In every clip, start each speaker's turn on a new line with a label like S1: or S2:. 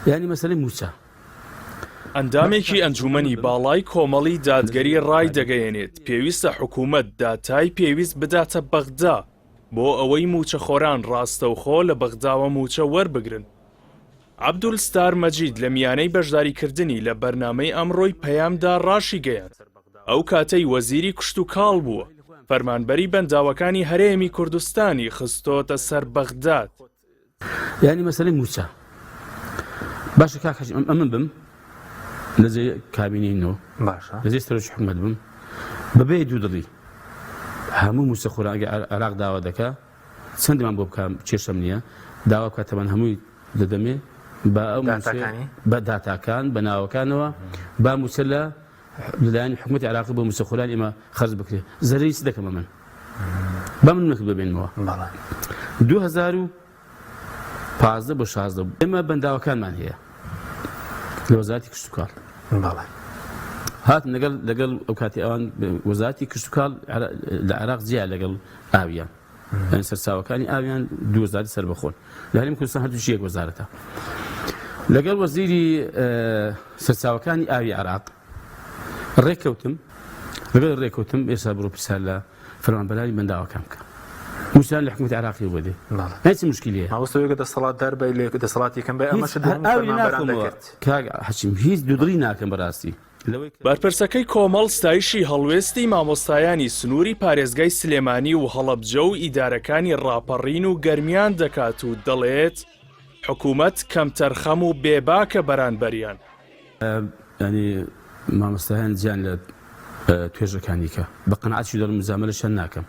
S1: یانی مەسەلەی مووچە.
S2: ئەندامێکی ئەنجوومەنی باڵای کۆمەڵی دادگەری ڕایدەگەیەنێت، پێویستە حکوومەت داتای پێویست بداتە بەغدا بۆ ئەوەی مووچەخۆران ڕاستەوخۆ لە بەغداوە مووچە وەربگرن. عەبدولستار مەجید لە میانەی بەشداریکردنی لە بەرنامەی ئەمڕۆی پەیامدا ڕاشیگەیاند، ئەو کاتەی وەزیری کشتوکاڵ بووە، فەرمانبەری بەنداوەکانی هەرێمی کوردستانی خستۆتە سەر بەغداد.
S1: یانی مەسەلەی مووچە باشە کاک حەجی ئەمن بم لە جێ کابینەی نۆ
S3: باشە
S1: لە جێ سەرۆکی حکومەت بم بەبێ دوو دڵی هەموو مووچە خۆران ئەگەر عێراق داوا دەکا چەندمان بۆ بکە کێشەم نییە داوا بکات تەمان هەمووی دەدەمێ بە ئەو
S3: داتاکانی؟
S1: بە داتاکان بە ناوەکانەوە با مووچە لە لەلایەن حکومەتی عێراقی بۆ مووچەخۆرانی ئێمە خەرج بکرێت زەرەری چ دەکەم ئەمن با من نەکرد ببێنمەوە 2015 بۆ 16 ئێمە بەنداوەکانمان هەیە لە وەزارەتی کشتتوکاڵ هاتن لەگەڵ لەگەڵ ئەو کاتی ئەوان وەزارەتی کشتتوکاڵ لە عێراق جیا لەگەڵ ئاویان یانی سەرچاوەکانی ئاویان دوو وەزارەتی سەربەخۆن لە هەرێمی کوردستان هەردووکی یەک وەزارەتە لەگەڵ وەزیری سەرچاوەکانی ئاوی عێراق ڕێککەوتم لەگەڵ ڕێککەوتم ئێستا بڕۆ پرسیار لە فەرمانبەرانی بەنداوەکان بکە مووچەیان لە حکوومەتی عێراقی بۆ دێ هیچ مشکلی هەیە
S3: مامۆستا وێگە دەسەڵاتدار بای لە دەسەڵاتی یەکەم بای ئەمەشت بۆ هەموو
S1: ئاوی
S3: فەرمانبەران
S1: ناخۆمەوە
S3: دەکرد
S1: کاک حەکیم هیچ دوودڵی ناکەم بەڕاستی لەوەی کە.
S2: بەرپرسەکەی کۆمەڵ ستایشی هەڵوێستی مامۆستایانی سنووری پارێزگای سلێمانی و هەڵەبجە و ئیدارەکانی ڕاپەڕین و گەرمیان دەکات و دەڵێت، حکومەت کەمتەرخەم و بێباکە بەرانبەریان.
S1: یانی مامۆستایان جیان لە توێژەکانی کە بە قەناعەتیش دەڵێم مجامەلەشیان ناکەم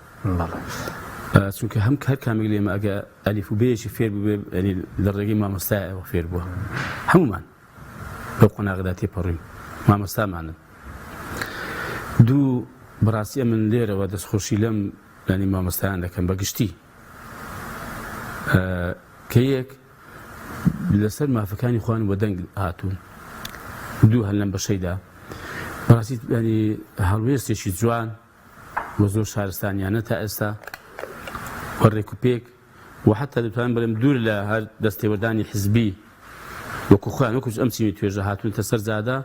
S1: چونکە هەم هەر کامێک لێمە ئەگە ئەلیف و بێیەکی فێر بووبێ یانی لە ڕێگەی مامۆستایەوە فێر بووە هەموومان بەو قۆناغەدا تێپەڕین مامۆستامانن دوو بەڕاستی ئەمن لێرەوە دەستخۆشی لەم ینی مامۆستایان دەکەم بە گشتی کە یەک لەسەر مافەکانی خۆیان وە دەنگ هاتوون دوو هەر لەم بەشەیدا بەڕاستی ینی هەڵوێستێکی جوان و زۆر شارستانیانە تا ئێستا و ڕێکوپێک و حتا دەتوانم بڵێم دوور لە هەر دەستێوەردانی حزبی وەکو خۆیان وەکو ئەم چینی توێژە هاتوونتە سەر جادە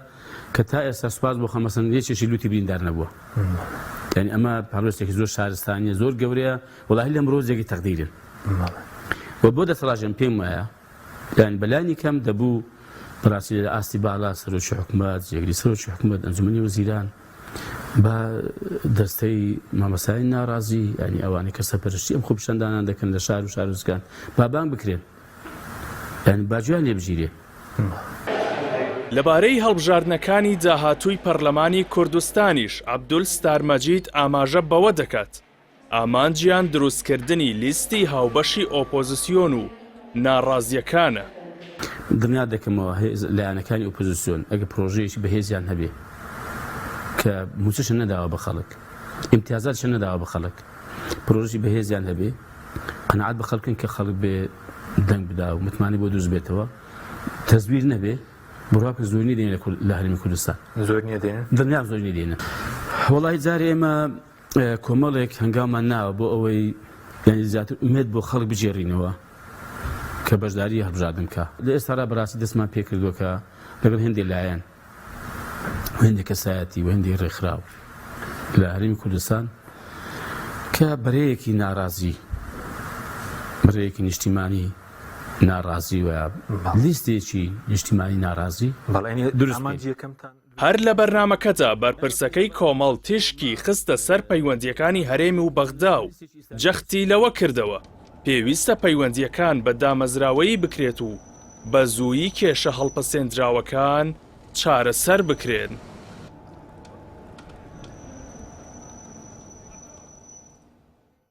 S1: کە تا ئێستا سوپاس بۆ خوا مەسەن یەکێکی لوتی بریندار نەبووە یعنی ئەمە هەڵوێستێکی زۆر شارستانیە زۆر گەورەیە وەڵاهی لەم ڕۆژ جێگەی تەقدیرن و بۆ دەسەڵاژێم پێم وایە یان بەلانی کەم دەبوو بەڕاستی لە ئاستی باڵا سەرۆکی حکومەت جێگری سەرۆکی حکومەت ئەنجومەنی وەزیران با دەستەی مامۆستایانی ناڕازی یانی ئەوانەی کە سەرپەرشتی ئەم خۆپیشاندانان دەکەن لە شار و شارۆچکان با بانگ بکرێن یانی با گوێیان لێ بگیرێ.
S2: لەبارەی هەڵبژاردنەکانی داهاتووی پەرلەمانی کوردستانیش عەبدولستار مەجید ئاماژە بەوە دەکات، ئامانجیان دروستکردنی لیستی هاوبەشی ئۆپۆزسیۆن و ناڕازییەکانە.
S1: دڵنیا دەکەمەوە هێز لایەنەکانی ئۆپۆزسیۆن ئەگەر پرۆژەیەکی بەهێزیان هەبێ کە موچەشیان نەداوە بە خەڵک، ئیمتیازاتیشیان نەداوە بە خەڵک، پرۆژەی بەهێزیان هەبێ، قەناعەت بە خەڵکن کە خەڵک بێ دەنگ بدا و متمانەی بۆ دروست بێتەوە، تەزویر نەبێ، بڕوا بکە زۆرینەی دێنە لە هەرێمی کوردستان.
S3: زۆرینە دێنن؟
S1: دڵنیام زۆرینەی دێنن. وەڵاهی جارێ ئێمە کۆمەڵێک هەنگاومان ناوە بۆ ئەوەی یانی زیاتر ئومێد بۆ خەڵک بگێڕینەوە کە بەشداری هەڵبژاردن بکا. لە ئێستادا بەڕاستی دەستمان پێکردووە کە لەگەڵ هێندێک لایەن و هێندێک کەسایەتی و هێندێک ڕێکخراو لە هەرێمی کوردستان کە بەرەیەکی ناڕازی بەرەیەکی نیشتیمانی ناڕازی و لیستێکی نیشتیمانی ناڕازی دروست بکەین.
S2: هەر لە بەرنامەکەدا بەرپرسەکەی کۆمەڵ تیشکی خستە سەر پەیوەندییەکانی هەرێم و بەغدا و جەختی لەوە کردەوە، پێویستە پەیوەندییەکان بە دامەزراوەیی بکرێت و بە زوویی کێشە هەڵپەسێندراوەکان چارەسەر بکرێن.